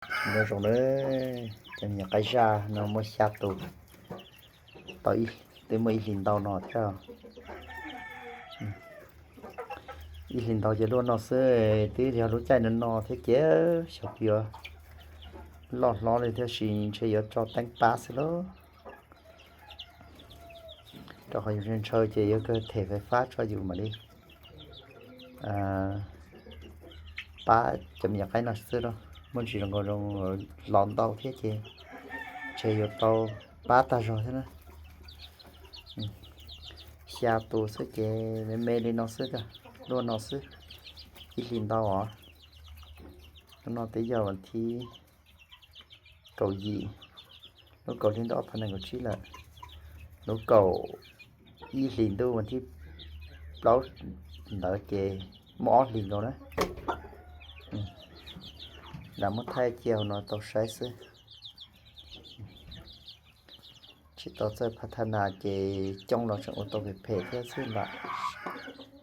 Nyob zoo na, cov me nyuam qaib zaj no muaj xya tus, tau, twb muaj ib hlis ntau no thiab. Ib hlis ntau ces luaj no xwb, twb yog lub caij no no thiab ces xyov puas yuav loj hlob li thiab, tab sis ntshe yuav tso teeb pab xwb lauj. Rau qhov yus ntshaw ces yuav kawg them fais fab tso yus mam li pab cov me nyuam qaib no xwb lauj. Muaj ntsis zoo zoo los ntau thiab ces ntshe yuav tau pab tag zog thiab na. Xya tus xwb ces me me li no xwb, luaj no xwb, ib hlis ntau os. Hnub no twb yog vas thib kaum yim, lub kaum hli ntuj ob phav nees nkaum tsib lawm. Lub kaum ib hlis ntuj vas thib plaub ntawd ces muaj ob hlis nkaus na. Lam muab thaij cia hauv no tau saib xwb. Tsis tau txawj phav thaj nas ces coob los tseem ua tau phem phem thiab xwb ntag.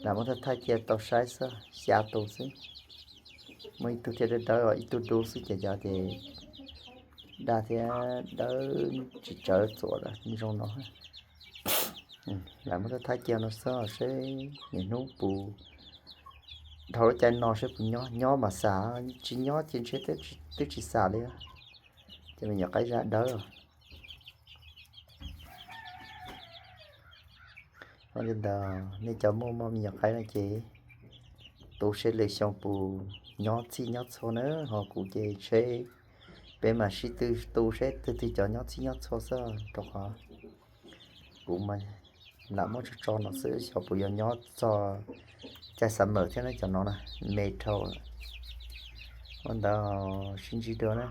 Lam muab thaij thaij cia tau saib xwb, xya tus xwb. Muaj ib tug thiaj dawb dawb, ib tug dub xwb ces cov ces daj thiab dawb tsis tsawv txuam zoo no. Lam muab thaij thaij cia no xwb seb niaj hnub puas, dhau lub caij no seb puas nyob, nyob mas xam, tsis nyob ces ntshe twb tsis xam li. Ces me nyuam qaib zaj dawb. Li ntawd nej cov muaj muaj me nyuam qaib no ces tu seb lwm xyoo puas nyob txhij nyob txhua na, ho kuv ces seb peb mam sib tw tu seb twg twg cov nyob txhij nyob txhua xwb, rau qhov kuv mas lam muab tso tso no xwb, xyov puas yuav nyob txog caij xav mawm thiab na, cov no na me dhau. Ua ntawd sib ntsib dua na.